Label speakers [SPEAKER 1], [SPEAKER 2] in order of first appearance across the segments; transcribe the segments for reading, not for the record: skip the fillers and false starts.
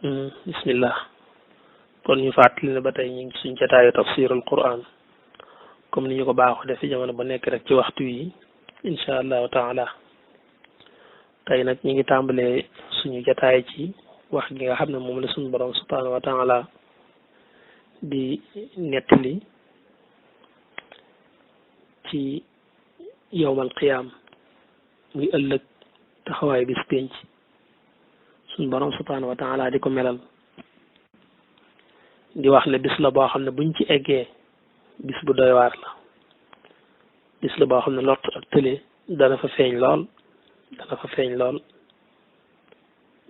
[SPEAKER 1] bismillah kon ñu fàttali ne ba tey ñu ngi suñ jotaayu tafsirul quran comme ni ñu ko baaxoo def ci jamono ba nekk rek ci waxtu yi incha allahu taala tey nag ñu ngi tàmbalee suñu jotaay ci wax gi nga xam ne moom la suñu borom subhanahu wa taala di nettali ci yowmal qiyaam muy ëllëg taxawaay bis penc suñ borom subhanahu wa taala di ko melal di wax ne bis la boo xam ne buñ ci eggee bis bu doy waar la bis la boo xam ne lott ak tële dana fa feeñ lool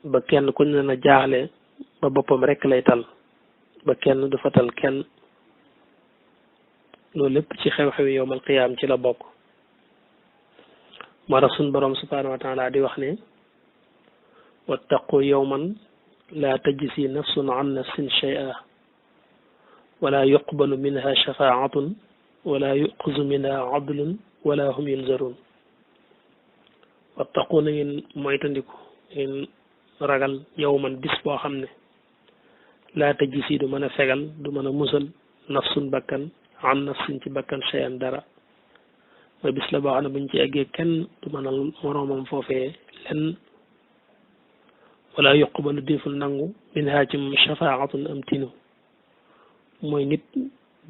[SPEAKER 1] ba kenn ku ne na jaaxle ba boppam rek lay tal ba kenn du fa tal kenn loolu lépp ci xew-xewi yowmal qiyaam ci la bokk moo tax suñ borom subhanahu wa taala di wax ne wattaqu yawman laa tajzi nafsun an nafsin shay'a wala yuqbalu minha shafaatun wala yuxazu minha adlun wala hum yunzarun wattaqu na ngeen moytandiku ngeen ragal yawman bis boo xam ne laa tajzi du mën a fegal du mën a musal nafsun bakkan an nafsin ci bakkan shay'an dara mooy bis la boo xam ne buñ ci eggee kenn du mënal moroomam foofee lenn wala yuqbalu deful nangu minha ci shafaatun am tinu mooy nit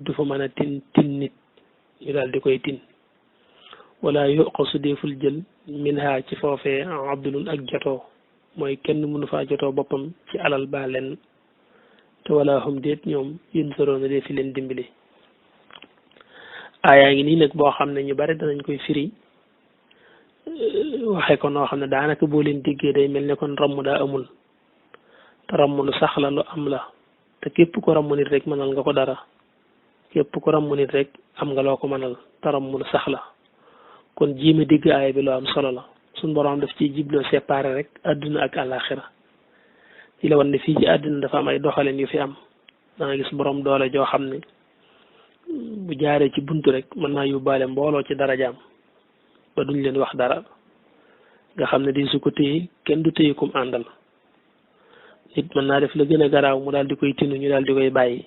[SPEAKER 1] du fa mën a tin nit ñu daal di koy tin wala yuqasu deful jël minha ci foofee abdulun ak jotoo mooy kenn mënu faa jotoo boppam ci alal ba leen te wala hum déet ñoom yun soroona dee fi leen dimbali aayaa ngi nii nag boo xam ne ñu bari danañ koy firi waxe ko noo xam ne daanaka boo leen diggee day mel ne kon ramm daa amul te ramm lu sax la lu am la te képp ko ramm nit rek mënal nga ko dara képp ko ramm nit rek am nga loo ko mënal te ramm lu sax la kon jiima digg aaya bi loo am solo la suñ borom daf ciy jibloo séparé rek àdduna ak àllaaxira ci la wan ne fii ci àdduna dafa am ay doxalin yu fi am danga gis borom doole joo xam ne bu jaaree ci buntu rek mën naa yóbbaale mbooloo ci darajaam ba duñ leen wax dara nga xam ne di su ko téye kenn du téye kum àndal nit mën naa def la gën a garaaw mu daal di koy tinu ñu daal di koy bàyyi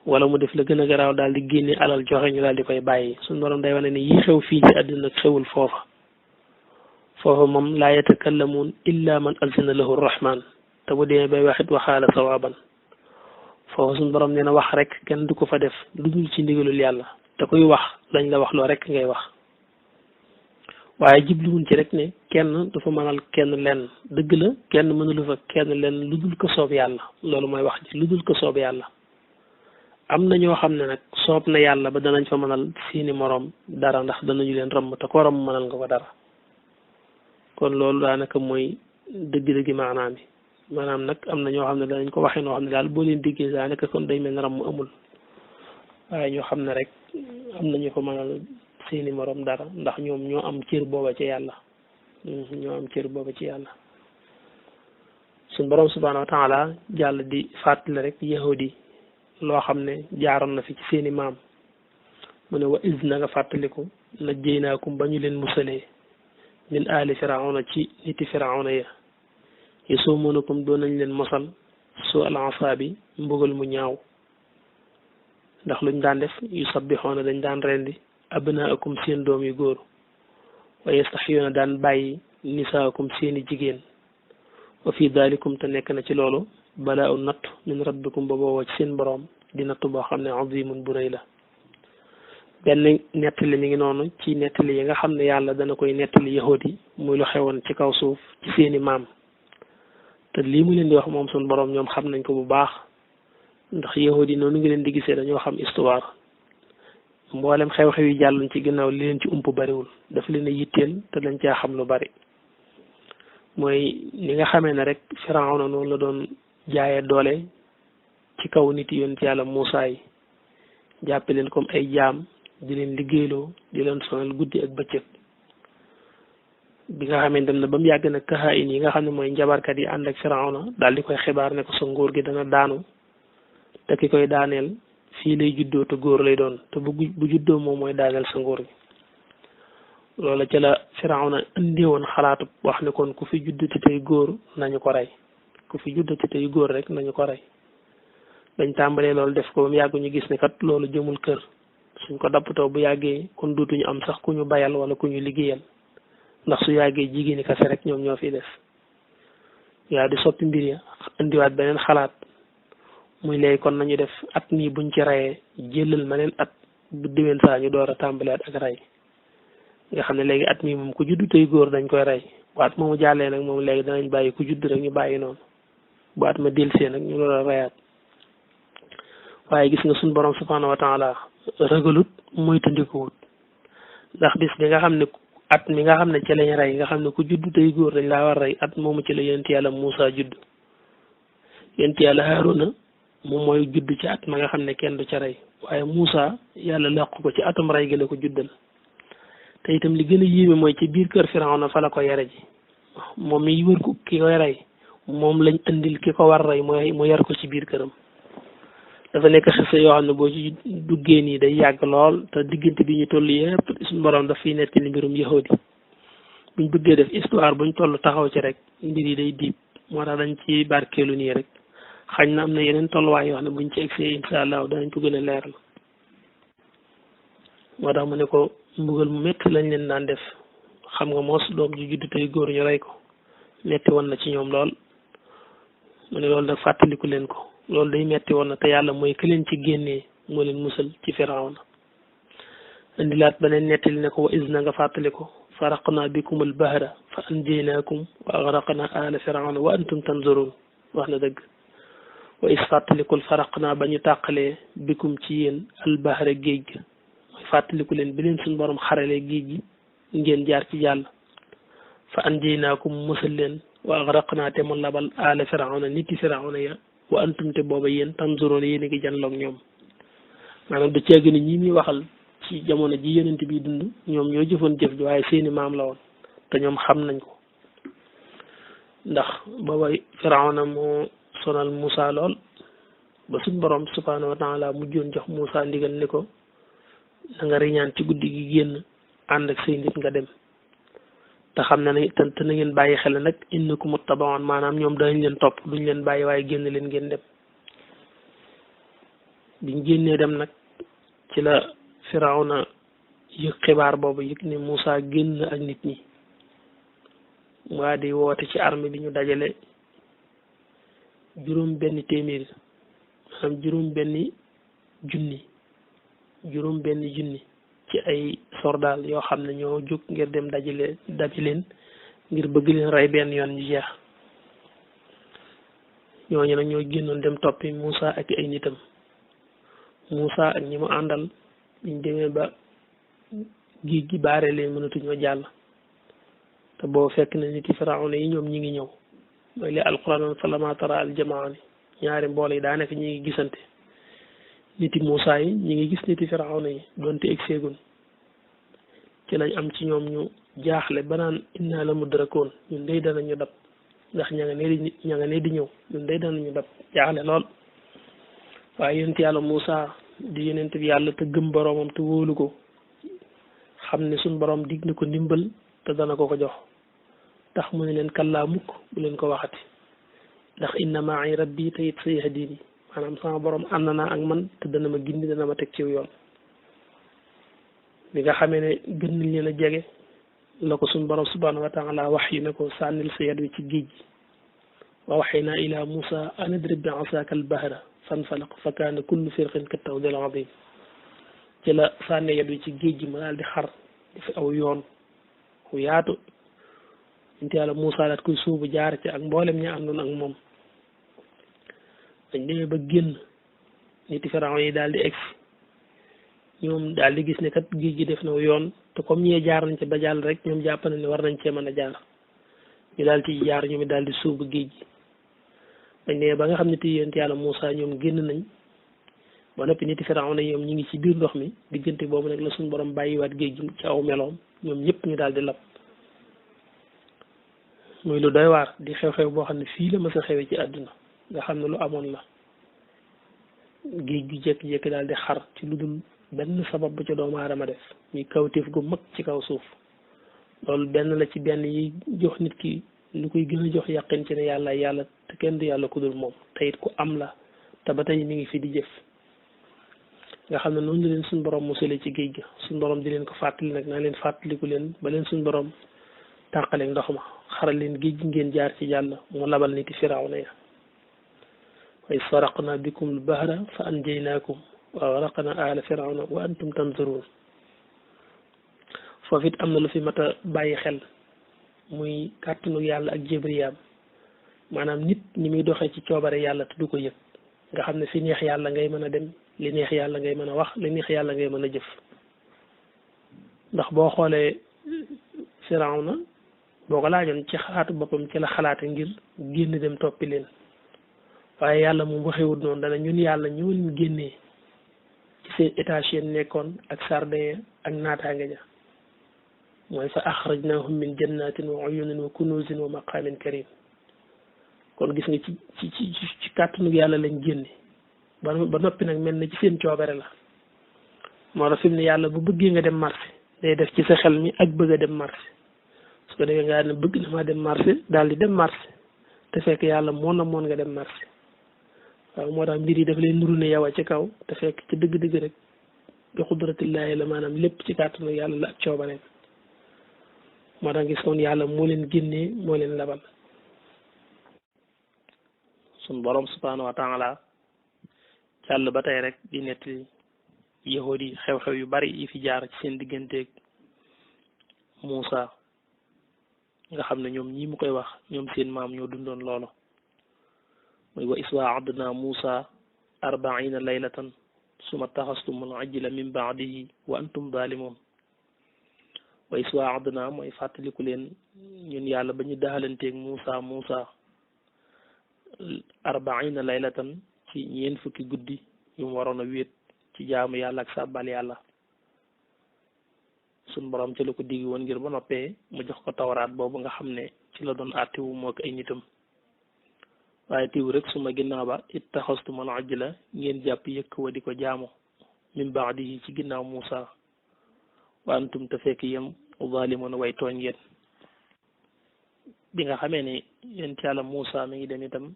[SPEAKER 1] wala mu def la gën a garaaw daal di génne alal joxe ñu daal di koy bàyyi suñu borom day wane ne yi xew fii ci àddina xewul foofa moom laa yatakallamuun illa man alzina lahu rahman te bu demee bay waxit waxaala sawaban foofu suñu borom nee na wax rek kenn du ko fa def lu dul ci ndigalul yàlla te kuy wax dañ la wax loo rek ngay wax waaye jibluwuñ ci rek ne kenn du fa mënal kenn lenn dëgg la kenn mënulu fa kenn lenn lu dul ko soob yàlla loolu mooy wax ji lu dul ko soob yàlla am na ñoo xam ne nag soob na yàlla ba danañ fa mënal seeni moroom dara ndax danañu leen rëmm te ko rëmm mënal nga ko dara kon loolu daanaka mooy dëgg-dëggi maanaam bi maanaam nag am na ñoo xam ne danañ ko waxee noo xam ne daal boo leen diggee daanaka kon day mel ne rëmm amul waaye ñoo xam ne rek am nañu fa mënal seeni morom dara ndax ñoom ñoo am cër booba ci yàlla suñ borom subhanahu wa taala jàll di fàttali rek yahudi loo xam ne jaaroon na fi ci seeni maam mu ne wa is na nga fàttaliku na jéynaakum ba ñu leen musalee min aali firawna ci niti firawna ya yasumunakum doon nañ leen mosal su al asaabi mbugal mu ñaaw ndax luñ daan def yu sabbixoona dañ daan rendi abnaakum seen doom yu góor wa yastaxyoona daan bàyyi nisaakum seeni jigéen wa fi dalikum te nekk na ci loolu balaa u natt min rabbikum ba booboo ci seen boroom di natt boo xam ne azimun bu rëy la benn nettali mi ngi noonu ci nettali yi nga xam ne yàlla dana koy nettali yahudi muy lu xewoon ci kaw suuf ci seeni maam te lii mu leen di wax moom suñ boroom ñoom xam nañ ko bu baax ndax yahudi noonu ngi leen di gisee dañoo xam histoire mboolem xew-xew yi jàlluñ ci ginnaaw li leen ci ump bariwul daf leen a yitteel te dañ caa xam lu bari mooy ni nga xamee ne rek Firawna noonu la doon jaayee doole ci kaw nit yi yonent yàlla Muusaa yi jàppe leen comme ay jaam di leen liggéeyloo di leen sonal guddi ak bëccëg bi nga xamee dem na ba mu yàgg nag kahayin yi nga xam ne mooy njabarkat yi ànd ak Firawna daal di koy xibaar ne ko sa nguur gi dana daanu te ki koy daaneel fii lay juddoo te góor lay doon te bu juddoo moom mooy daaneel sa nguur gi loola ca la Firawna indi woon xalaatu wax ne kon ku fi judd te tey góor nañu ko rey ku fi juddati tey góor rek nañu ko rey. bañ tàmbalee loolu def ko ba mu yàgg ñu gis ne kat loolu jëmul kër suñ ko dappatoo bu yàggee kon duutuñu am sax ku ñu bayal wala ku ñu liggéeyal ndax su yàggee jigéeni kase rek ñoom ñoo fi def. yaa di soppi mbir ya indiwaat beneen xalaat muy léegi kon nañu def at mii buñ ci reyee jëlal meneen at bu déwén saa ñu door a tàmbalewaat ak rey nga xam ne léegi at mii moom ku judd tey góor dañ koy rey bu at moomu jàllee nag moom léegi danañ bàyyi ku judd rek ñu bàyyi noonu bu at ma delsee nag ñu door a reyaat. waaye gis nga suñ borom subhanahu wa taala ragalut muy tandikuwut ndax bis bi nga xam ne at mi nga xam ne ci lañ rey nga xam ne ku judd tey góor dañ laa war rey at moomu ci la yonent yàlla Muusa judd. yonent yàlla Haaruna moom mooy judd ci at ma nga xam ne kenn du ca rey waaye Muusa yàlla làq ko ci atum rey gi la ko juddal. te itam li gën a yéeme mooy ci biir kër Firawna fa la ko yare ji moom mi wër ko ki koy rey moom lañ andil ki ko war rey mooy mu yar ko ci biir këram. dafa nekk xisa yoo xam ne boo ci duggee nii day yàgg lool te diggante bi ñu toll yëpp suñu borom daf fiy nekk ni mbirum yahudi buñ bëggee def histoire buñ toll taxaw ci rek mbir yi day diib moo tax dañ ci barkeelu nii rek xañ na am na yeneen tolluwaay yoo xam ne buñ ci egsee incha allah danañ ko gën a leeral. moo tax mu ne ko mbugal mu métti lañ leen daan def xam nga moos doom ji judd tey góor ñu rey ko metti woon na ci ñoom lool mu ne loolu nag fàttaliku leen ko. loolu day metti woon na te yàlla mooy ki leen ci génnee moo leen musal ci Firawna. indilaat beneen nettali ne ko wa is na nga fàttali ko faraqna bikum al bahra fa anjaynaakum wa agraqna ala Firawna wa antum tanzurun wax na dëgg. wa is fàttalikul faraqna ba ñu tàqalee bikum ci yéen al bahra géej gi mooy fàttaliku leen bi leen suñ borom xaralee géej gi ngeen jaar ci jàll fa anjaynaakum musal leen wa agraqna te mu labal ala Firawna niti Firawna ya wa antum te booba yéen tanzuroon yéen a ngi janloog ñoom maanaam da cee gën a ñi muy waxal ci jamono ji yonent bi dund ñoom ñoo jëfoon jëf ji waaye seeni maam la woon te ñoom xam nañ ko ndax booba Firawna moo sonal Moussa lool ba suñ borom subhanahu wa taala mujjoon jox Moussa ndigal ni ko na nga riñaan ci guddi gi génn ànd ak say nit nga dem te xam na ne te na ngeen bàyyi xel nag innakum muttabaun maanaam ñoom danañ leen topp duñ leen bàyyi waaye génn leen ngeen dem. biñ génnee dem nag ci la Firawna yëg xibaar boobu yëg ne Moussa génn ak nit ñi waa di woote ci armée bi ñu dajale juróom benn téeméer maanaam juróom benn junni ci ay sordaal yoo xam ne ñoo jóg ngir dem dabi leen ngir bëgg leen rey benn yoon ñu jeex ñooñu nag ñoo génnoon dem toppi Moussa ak ay nitam Moussa ak ñi mu àndal biñ demee ba géej gi baare leen mënatuñoo jàll te boo fekk na nit yi Firawna yi ñoom ñi ngi ñëw mooy li alquran falammaa tara al jamaani ñaari mbool yi daanaka ñi ngi gisante niti Moussa yi ñi ngi gis niti Firawna yi doonte egg seegun ci lañ am ci ñoom ñu jaaxle ba naan inna la mudrakoon ñun day danañu dab ndax ña nga ne di ñëw ñun day danañu dab jaaxle lool waaye yonent yàlla Moussa di yonent bi yàlla te gëm boroomam te wóolu ko xam ne suñ boroom dig na ko ndimbal te dana ko ko jox tax mu ne leen kallaa mukk bu leen ko waxati ndax inna ma'i rabbi te it sayahdini maanaam sama borom ànd naa ak man te dana ma gindi dana ma teg ci yoon bi nga xamee ne gën nañ leen a jege la ko suñ borom subhanahu wa taala wax yu ne ko sànnil sa yad wi ci géej gi wa waxaynaa ila Moussa an idrib bi asaaka al bahra fanfalaq fa kaana kullu firqin ka tawdil azim ci la sànne yad wi ci géej gi ma daal di xar di fi aw yoon ku yaatu inti yàlla Moussa daat koy suubu jaar ci ak mboolem ña àndoon ak moom dañ demee ba génn niti Firawna yi daal di egsi ñoom daal di gis ne kat géej gi def na yoon te comme ñee jaar nañ ci ba jàll rek ñoom jàpp na ne war nañ cee mën a jaar ñu daal ci jaar ñoom daal di suubu géej gi dañ demee ba nga xam ne ti yonent yàlla Moussa ñoom génn nañ ba noppi niti Firawna ñoom ñi ngi ci biir ndox mi diggante boobu nag la suñu borom bàyyiwaat géej gi ci aw meloom ñoom ñëpp ñu daal di lab muy lu doy waar di xew-xew boo xam ne fii la mës a xewee ci àdduna nga xam ne lu amoon la géej gi jékki-jékki daal di xar ci lu dul benn sabab bu ca doomu aadama def muy kawtéef gu mag ci kaw suuf loolu benn la ci benn yi jox nit ki lu koy gën a jox yàqin ci ne yàlla te kenn du yàlla ku dul moom te it ku am la te ba tey mi ngi fi di jëf nga xam ne noonu la leen suñ borom musale ci géej ga suñ borom di leen ko fàttali nag naa leen fàttaliku leen ba leen suñ borom tàqaleeg ndox ma xaral leen géej gi ngeen jaar ci jàll mu labal niti firawna ya wa iz faraqna bikum al-bahra fa anjaynaakum wa aghraqna aala firawna wa antum tanzurun foofu it am na lu fi mat a bàyyi xel muy kàttanu yàlla ak jébriyaam maanaam nit ñi muy doxee ci coobare yàlla te du ko yëg nga xam ne fi neex yàlla ngay mën a dem li neex yàlla ngay mën a wax li neex yàlla ngay mën a jëf ndax boo xoolee firawna boo ko laajoon ci xalaatu boppam ci la xalaate ngir génn dem toppi leen waaye yàlla moom waxewut noonu dana ñun yàlla ñoo leen génnee ci seen étage yeen nekkoon ak sardin ak naataange ja mooy fa axrajnahum min jannatin wa uyunin wa kunuzin wa maqamin karim kon gis nga ci kàttanu yàlla lañ génne ba noppi nag mel na ci seen coobere la moo tax fi mu ne yàlla bu bëggee nga dem marché day def ci sa xel mi ak bëgg a dem marché su ko defee nga ne bëgg na maa dem marché daal di dem marché te fekk yàlla moo na moon nga dem marché waaw moo tax mbir yi daf leen nuru ne yow a ci kaw te fekk ci dëgg-dëgg rek bi xudratillahi la maanaam lépp ci kàttanu yàlla la ak coobareem moo tax gis kon yàlla moo leen génnee moo leen labal sun borom subhanahu wa taala càll ba tey rek di netti yahudi yi xew-xew yu bari yi fi jaar ci seen digganteeg Muusa nga xam ne ñoom ñii mu koy wax ñoom seen maam ñoo dundoon loolu mooy wa is waa'adnaa Muusa 40 laylatan summa taxastumul ajla min ba'dihi wa antum zaalimuun wa is waa'adnaa mooy fàttaliku leen ñun yàlla ba ñu daxalanteeg Muusa 40 laylatan ci ñeent fukki guddi yu mu waroon a wéet ci jaamu yàlla ak sàbbal yàlla suñ borom ci la ko digg woon ngir ba noppee mu jox ko tawraat boobu nga xam ne ci la doon àttiwu moo ko ay nitam waaye tiw rek suma ginnaaw ba ittaxastumul ajla ngeen jàpp yëkk wa di ko jaamu min baadihi ci ginnaaw Muusa wa antum te fekk yem zaalimoon way tooñ ngeen bi nga xamee ne yéen ci yàlla Muusa mi ngi dem itam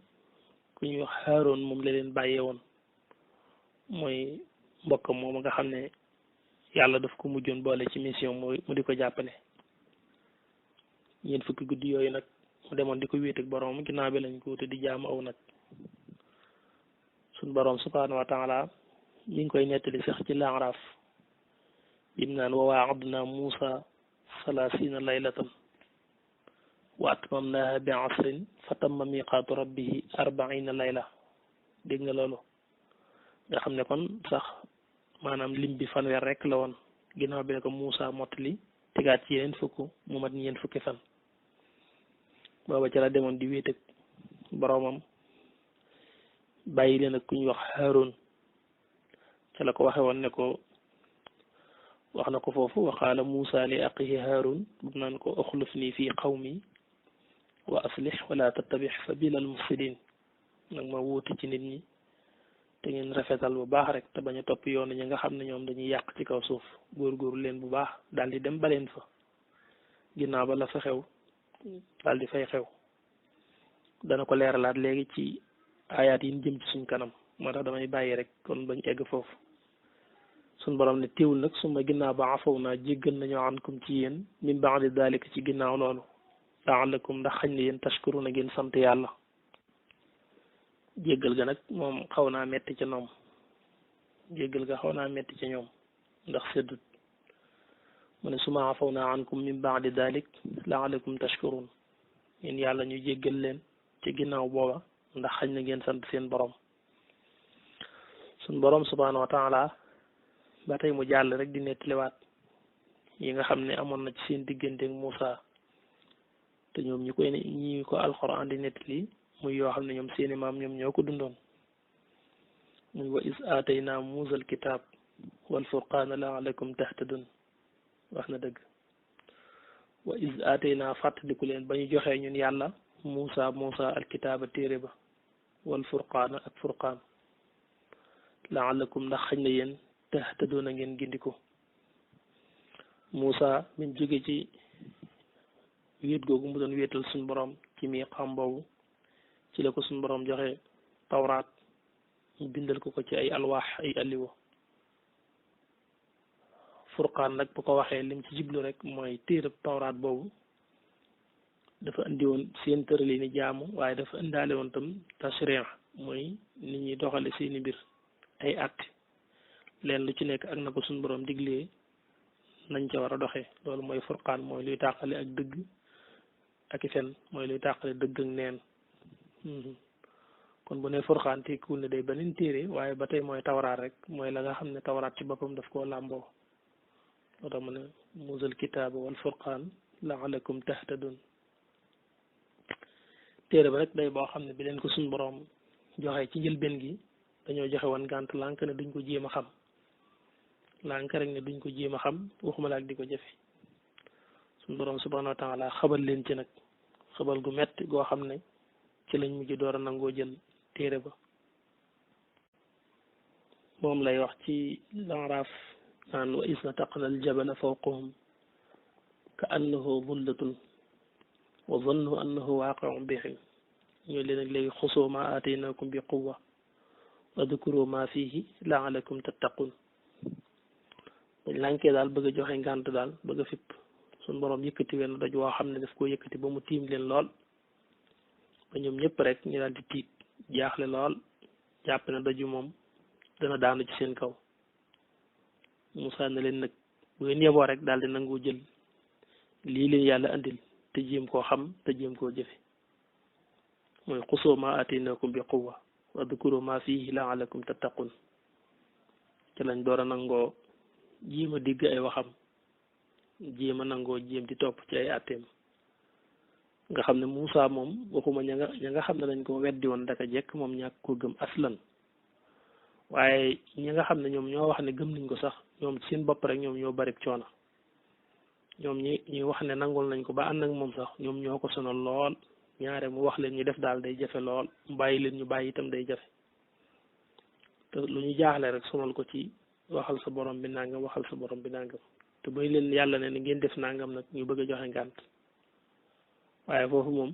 [SPEAKER 1] ku ñuy wax Haaroon moom la leen bàyyee woon mooy mbokkam moom nga xam ne yàlla daf ko mujjoon boole ci mission mu di ko jàppale ñeent fukki guddi yooyu nag mu demoon di ko wéet ak boroom ginnaaw bi lañ ko wute di jaamu aw nag suñ boroom subhaanahu wa taala mi ngi koy nettali sax ci Laaraaf bim naan wa waa'adnaa Muusaa 30 laylatan wa atmamnaaha bi 'ashrin fa tamma miiqaatu rabbihi 40 layla dégg nga loolu nga xam ne kon sax maanaam lim bi fanweer rek la woon ginnaaw bi ne ko Muusa mottali tegaat ci yeneen fukk mu mat ñeent fukki fan booba ca la demoon di wéet ak boroomam bàyyi leen ak ku ñuy wax Haaroon ca la ko waxe woon ne ko wax na ko foofu wa qaala Muusa li axiihi Haaroon bum naan ko uxlufnii fii qawmi wa aslih wala tattabix sabila al mufsidin nag ma wuuti ci nit ñi te ngeen rafetal bu baax rek te bañ a topp yoonu ñi nga xam ne ñoom dañuy yàq ci kaw suuf góorgóorlu leen bu baax daal di dem baleen fa ginnaaw ba la fa xew daal di fay xew dana ko leeralaat léegi ci ayaat yi ñu jëm ci suñ kanam moo tax damay bàyyi rek kon bañ egg foofu suñ borom ne teewul nag suma ginnaaw ba afaw naa jéggal nañoo ankum ci yéen min ba'di daalika ci ginnaaw loolu la'allakum ndax xañ ne yéen tashkuruna ngeen sant yàlla jéggal ga nag moom xaw naa metti ca ñoom jéggal ga xaw naa metti ca ñoom ndax seddut mu ne suma afaw naa ankum min ba'di dalik la'allakum tashkurun yéen yàlla ñu jéggal leen ci ginnaaw booba ndax xañ na ngeen sant seen borom suñ borom subhanahu wa taala ba tey mu jàll rek di nettaliwaat yi nga xam ne amoon na ci seen diggante ak Muusa te ñoom ñi ko alxuraan di nettali muy yoo xam ne ñoom seeni maam ñoom ñoo ko dundoon muy wa is aataynaa Muusa alkitaab wal furqaana la'allakum tahtadun wax na dëgg wa is aataynaa fàttaliku leen ba ñu joxee ñun yàlla Muusa alkitaaba téere ba wal furqaana ak furqaan la'allakum ndax xañ na yéen tahtaduna ngeen gindiko Muusa min jóge ci wéet googu mu doon wéetal suñu borom ci mi xam boobu ci la ko suñ borom joxe tawraat mu bindal ko ci ay alwaax ay alliwo furqaan nag bu ko waxee lim ci jiblu rek mooy téerab tawraat boobu dafa indi woon seen tërali ni jaamu waaye dafa indaale woon tam tashriix mooy nit ñi doxale seeni mbir ay àtte leen lu ci nekk ak na ko suñ borom diglee nañ ca war a doxee loolu mooy furqaan mooy luy tàqale ak dëgg ak i fen mooy luy tàqale dëgg ak neen kon bu ne furqaan tekkiwul ne day beneen téere waaye ba tey mooy tawraat rek mooy la nga xam ne tawraat ci boppam daf koo làmboo moo tax mu ne muusal kitaaba wal furqaan laalakum tahtadun téere ba rek day boo xam ne bi leen ko suñ boroom joxe ci njëlbeen gi dañoo joxe woon gànt lànk ne duñ ko jéem a xam lànk rek ne duñ ko jéem a xam waxuma la ak di ko jëfe suñ boroom subhanahu wa taala xabal leen ci nag xabal gu metti goo xam ne ci lañ mujj door a nangoo jël téere ba moom lay wax ci Laaraaf naan wa is nataqna al jabala fawqahum ka annahu zullatun wa zannu annahu waaqi'un bihim ñoo leen ak léegi xusoo ma aataynakum bi quwwa wa dukuru ma fihi laalakum tattaqun dañ lànkee daal bëgg a joxe ngànt daal bëgg a fipp suñ boroom yëkkati wenn doj woo xam ne daf koo yëkkati ba mu tiim leen lool ba ñoom ñëpp rek ñu daal di tiit jaaxle lool jàpp ne doj moom dana daanu ci seen kaw Moussa ne leen nag bu ngeen yeboo rek daal di nangu jël lii leen yàlla andil te jéem koo xam te jéem koo jëfe mooy xusoo ma aataynakum bi quwwa wa dukuru ma fihi laalakum tattaqun ci lañ door a nangoo jéem a digg ay waxam jéem a nangoo jéem di topp ci ay atteem nga xam ne Moussa moom waxuma ña nga xam ne dañ ko weddi woon daka jekk moom ñàkk ko gëm aslan waaye ñi nga xam ne ñoom ñoo wax ne gëm nañ ko sax ñoom seen bopp rek ñoom ñoo bari coono ñoom ñi wax ne nangul nañ ko ba ànd ak moom sax ñoom ñoo ko sonal lool ñaare mu wax leen ñu def daal day jafe lool mu bàyyi leen ñu bàyyi itam day jafe te lu ñu jaaxle rek sonal ko ci waxal sa borom bi nangam waxal sa borom bi nangam te bay leen yàlla ne ngeen def nangam nag ñu bëgg a joxe ngànt waaye foofu moom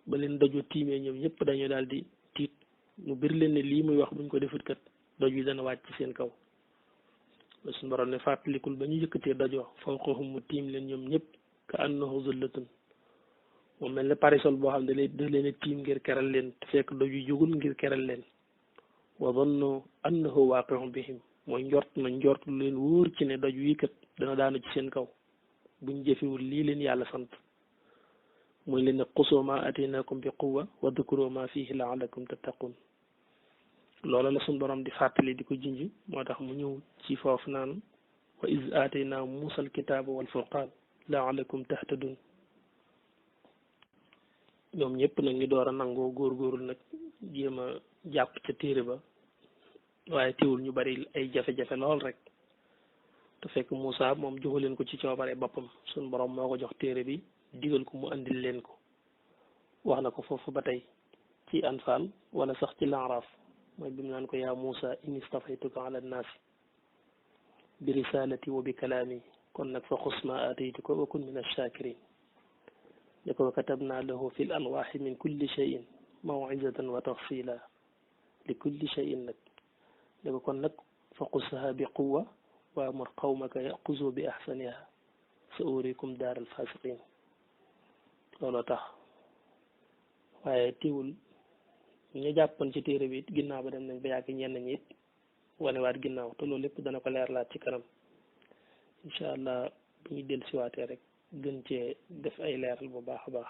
[SPEAKER 1] ba leen daju tiimee ñoom ñëpp dañu daal di tiit mu bir leen ne lii muy wax buñ ko defut kat doj yi dana wàcc ci seen kaw suñu borom ne fàttalikul ba ñu yëkkatee dajoo fawqahum mu tiim leen ñoom ñëpp ka annahu zullatun moom mel ne parisol boo xam ne da leen a tiim ngir keral leen te fekk doj yu jógul ngir keral leen wa zannu annahu waaqi'un bihim mooy njort lu leen wóor ci ne doj wi kat dana daanu ci seen kaw buñ jëfewul lii leen yàlla sant mooy leen ne xusoo ma aataynakum bi quwwa wa dukuru ma fihi laalakum tattaqun loola la suñ borom di fàttali di ko junj moo tax mu ñëw ci foofu naan wa iz aataynaa muusa alkitaaba wal furqaan laalakum tahtadun ñoom ñëpp nag ñu door a nangoo góorgóorlu nag jéem a jàpp ca téere ba waaye teewul ñu bari ay jafe-jafe lool rek te fekk Moussa moom joxu leen ko ci coobare boppam suñ borom moo ko jox téere bi digal ko mu andil leen ko wax na ko foofu ba tey ci anfal wala sax ci laaraaf mooy bi mu naan ko yaa Moussa inni stafaytuka ala nnaasi bi risalati wa bi kalaami kon nag fa xus ma aataytuka wa kun min ash-shakirin ne ko katabna lahu fi l alwaaxi min kulli cheyin mawizatan wa tafsila li kulli cheyin nag ne ko kon nag fa qussaha bi quwa wa amur qawmaka yaquzu bi ahsaniha sa urikum daar alfasiqin looloo tax waaye tiwul ñu jàppoon ci téere bi ginnaaw ba dem nañ ba yàgg ñenn ñi it wanewaat ginnaaw te loolu lépp dana ko leerlaat ci kanam incha allah bu ñu dellusiwaatee rek gën cee def ay leeral bu baax a baax